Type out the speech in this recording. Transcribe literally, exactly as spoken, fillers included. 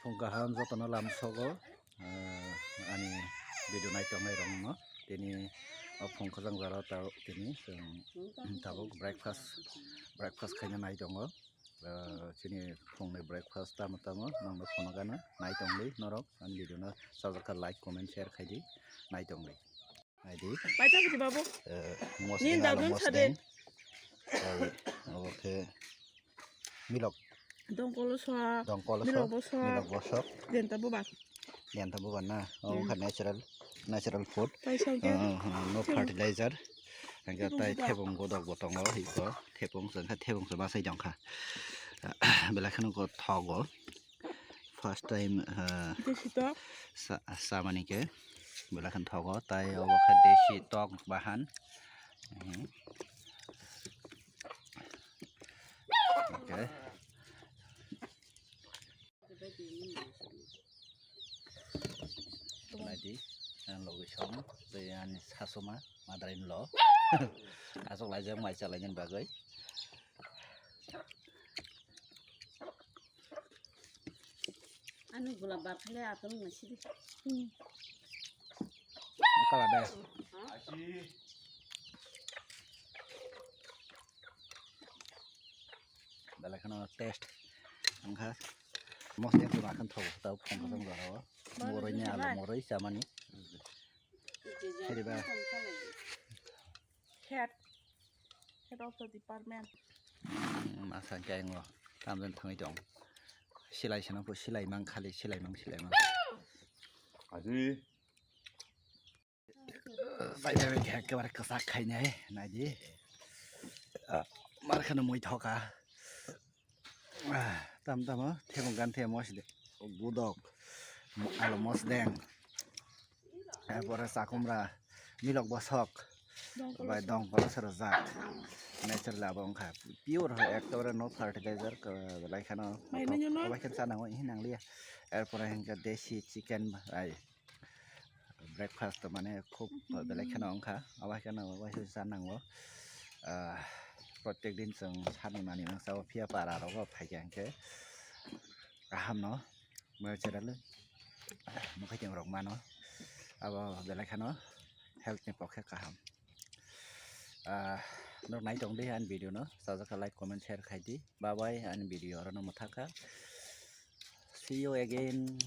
Phung kaham jotono lamsogo, ah, ani video naitongnai rokno tini o phung khajang jora tao tini chwng tabuk breakfast, breakfast khaina nai tongo. Ah, chini phungni breakfast tamo tamo nangno phunukgano nai tongdi norok ani video no chajak kha like comment share khaidi nai tongdi. Naidi. Paisa kiti babu. Eh, mosdeng, alo dadun mosdeng. Sade. Tei obo khe milok. Dongkolo soa. Dongkolo soa. Milok bo soa. Milok bo sok. Denta buba. Denta buba na. Obo khe natural, natural food. Paisa khe. Eh, eh, no fertilizer. Hingke tei thebong godok bo tongo. Hiko thebong sengkha thebong se basai dongkha. Belai kheno go thogo. First time, ah, Desi tok. Sa-, samani ke belai khan thogo, tai obo khe desi tok bahan. Mhm. Okay. Naidi, ang logi song, tei ani sasuma, mother in law. Asok laijak mai chalaini bagwi. Ani gula bar khale atong na sidi. Kala de. Belai kheno test wngkha. Mosdeng tuma khan thogo tao phung kosong jora o. Moroi ni alo moroi chamani. Siriba. Head, head of the department. Masa khe ang o tamjani thangwi tong. Silai sano pho silai mang khali silai mang silai mang. Aji. Bai bai bai khe ekhebare kwchak khainai naidi. Mar kheno mui thoka. Ah, tam tamo thebong gan the mosdeng, budok, alo mosdeng, erpore chakumra, milok bosok, bai dongkolo se rwjak, natural abo wngkha, pure hai, ektobare no fertilizer, belai kheno, belai kheno chanango, ihi nangliya, erpore hinkhe desi chicken, ai, breakfast mane khub belai kheno wngkha, abo hai kheno waisa chanango. Ah, protek din chwng sani mani mangsa o phiya para rogo phaikha hinkhe kaham no natural mwkhai tong rok mano, abo belai kheno health ni pokhe kaham. Ah, nok nai tong di ani video no, sajak kha like comment share khai di. Bye bye, ani video oro no mwthakha. See you again.